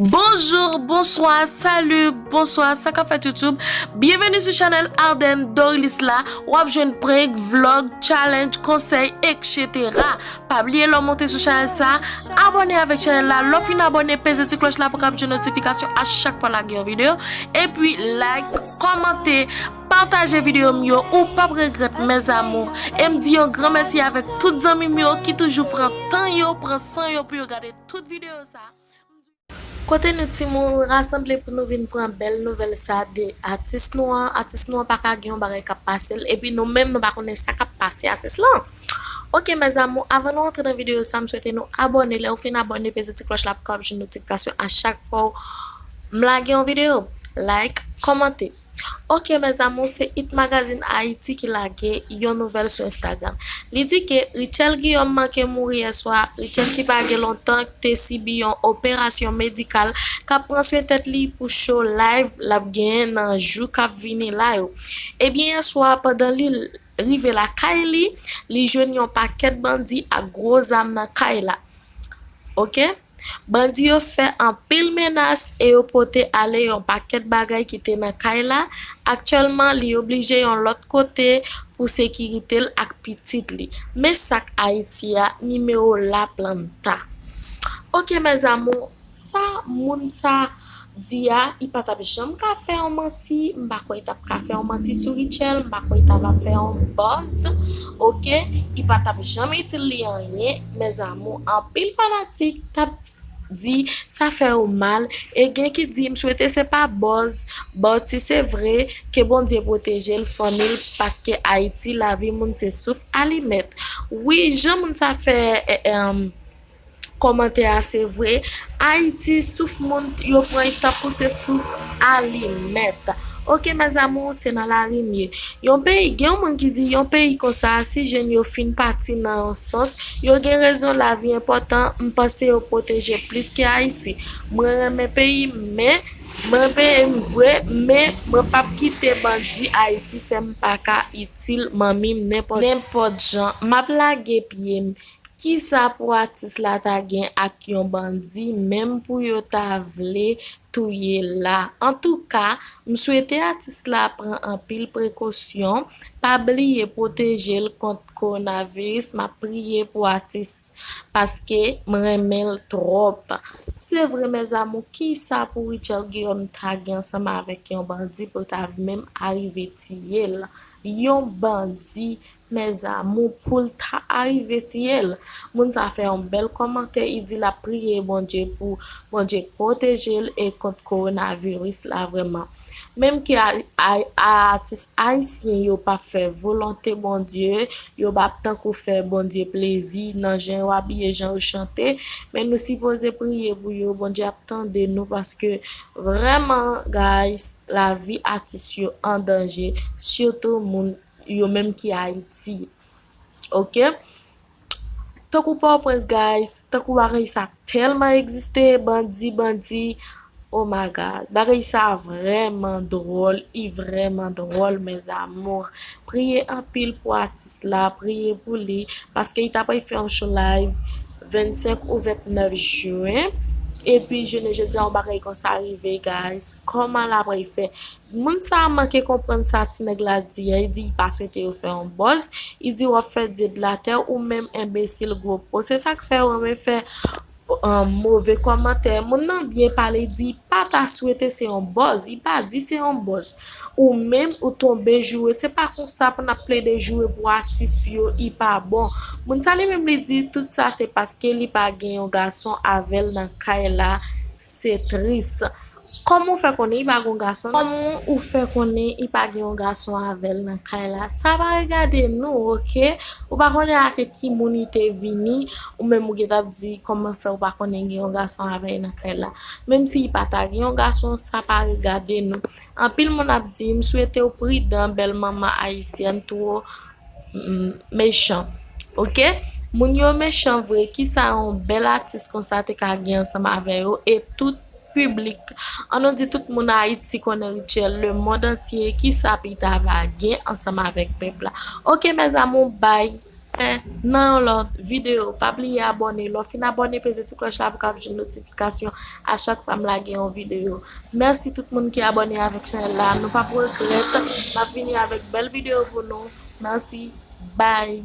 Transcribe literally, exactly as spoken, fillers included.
Bonjou, bonswa, sali, bonswa, sa k ap fèt YouTube? Byenveni sou chanèl Ardenne Dorilis la. W ap jwenn prank, vlog, challenge, konsèy, etsetera. Pa bliye lè w monte sou chanèl sa, abòne avèk chanèl la. Lè w fin abòne, peze ti klòch la pou w ka jwenn notifikasyon a chak fwa lage yon videyo. Epi like, kòmante, pataje videyo m yo, ou p ap regrèt, mes amours. E m di yon gran mèsi avèk tout zanmi m yo ki toujou pran tan yo, pran san yo pou yo gade tout videyo sa. Kote nou timoun rasanble pou nou vin pran bèl nouvèl sa de atis nou an. Atis nou an pa ka gen yon bagay k ap pase l, epi nou menm nou pa konnen sa k ap pase atis lan. Ok, mes amours, avan nou antre nan videyo sa, m swete nou abòne. Lè w fin abòne, peze ti klòch la pou w ka jwenn notifikasyon a chak fwa m lage yon videyo. Like, kòmante. Ok, mes amours, se It Magazine Haïti ki lage yon nouvèl sou Instagram. Li di ke Rutshelle Guillaume manke mouri yèswa. Rutshelle ki pa gen lontan te sibi yon operasyon medikal k ap pran swen tèt li pou show live l ap genyen nan jou k ap vini la yo. Ebyen, yèswa, pandan li rive lakay li, li jwenn yon pakèt bandi ak gwo zam nan kay la. Ok? Bandi yo fè anpil menas e yo pote ale yon pakèt bagay ki te nan kay la. Aktyèlman, li oblije yon lòt kote pou sekirite l ak pitit li. Men sa k Ayiti a, nimewo la planta. Ok, mes amours, sa moun sa di a, li pa t ap janm ka fè yon manti, m pa kwè li t ap ka fè yon manti sou Rutshelle, m pa kwè li t ap ap fè yon buzz, ok? Li pa t ap janm itil li anyen, mes amours, anpil fanatik t ap di sa fè yo mal, e gen ki di m swete se pa buzz, but si se vre, ke Bondye pwoteje l, fanmi l, paske Ayiti, lavi moun se souf alimèt. Wi, jan moun sa fè, eh, eh, kòmantè a, se vre. Ayiti, souf moun, yo pran l tankou se souf alimèt. Ok, mes amours, se nan lari m ye. Yon peyi, gen yon moun ki di, yon peyi konsa, si jèn yo fin pati nan yon sans, yo gen rezon, lavi enpòtan, m panse yo pwoteje plis ke Ayiti. Mwen renmen peyi m, men, mwen renmen peyi m vre, men mwen p ap kite bandi Ayiti fè m pa ka itil manmi m nenpòt, nenpòt jan. M ap lage pye m. Kisa pou atis la ta gen ak yon bandi, menm pou yo ta vle touye l la? Antouka, m swete atis la pran anpil prekosyon, pa bliye pwoteje l kont kowonaviris, m ap priye pou atis, paske m renmen l twòp. Se vre, mes amours, kisa pou Rutshelle Guillaume ta gen ansanm avèk yon bandi pou l ta menm arive tiye l? Yon bandi, mes amours, pou l ta arive tiye l. Moun sa fè yon bèl kòmantè, li di l ap priye Bondye pou Bondye pwoteje l e kont kowonaviris la vrèman. Menm ke a, a, atis ayisyen yo pa fè volonte Bondye, yo pa tankou fè Bondye plezi nan jan yo abiye, jan yo chante, men nou sipoze priye pou yo, Bondye ap tande nou paske vrèman, guys, lavi atis yo an danje, sitou moun yo menm ki Ayiti. Ok? Tankou Pòtoprens, guys, tankou bagay sa tèlman egziste, bandi, bandi, oh my God, bagay sa vrèman dwòl, li vrèman dwòl, mes amours. Priye anpil pou atis la, priye pou li, paske li ta pral fè yon show live vennsenk ou vennèf jen, epi jounen jodi a yon bagay konsa rive, guys. Kòman l ap fè? Moun sa a manke konprann sa ti nèg la di a. Li di li pa swete yo fè yon buzz. Li di w ap fè dye de la tè ou menm enbesil gwo po. Se sa k fè yo renmen fè, um, move kòmantè. Moun nan byen pale, li di li pa ta swete se yon buzz. Li pa di se yon buzz. Ou menm ou tonbe joure. Se pa konsa pou n ap plede joure pou atis yo, li pa bon. Moun sa li menm li di tout sa se paske li pa gen yon gason avè l nan kay la. Se tris. Kòman ou fè konnen li pa gen yon gason? Kòman ou fè konnen li pa gen yon gason avè l nan kay la? Sa pa regade nou, ok? Ou pa konnen ak ki moun li te vini, ou menm ou gentan ap di kòman fè ou pa konnen gen yon gason avè l nan kay la. Menm si li pa ta gen yon gason, sa pa regade nou. Anpil moun ap di, m swete w pridan, bèl manman ayisyèn, two, mm, mechan. Ok? Moun yo mechan vre, kisa yon bèl atis konsa te ka gen ansanm avè yo, e tout piblik, an nou di tout moun Ayiti konnen Rutshelle, lemonn antye, kisa li ta va gen ansanm avèk pèp la? Ok, mes amours, bye. Nan yon lòt videyo, pa bliye abòne. Lè w fin abòne, peze ti klòch la pou w ka jwenn notifikasyon a chak fwa m lage yon videyo. Mèsi tout moun ki abòne avèk chanèl la. Nou p ap regrèt. M ap vini avèk bèl videyo pou nou. Mèsi. Bye.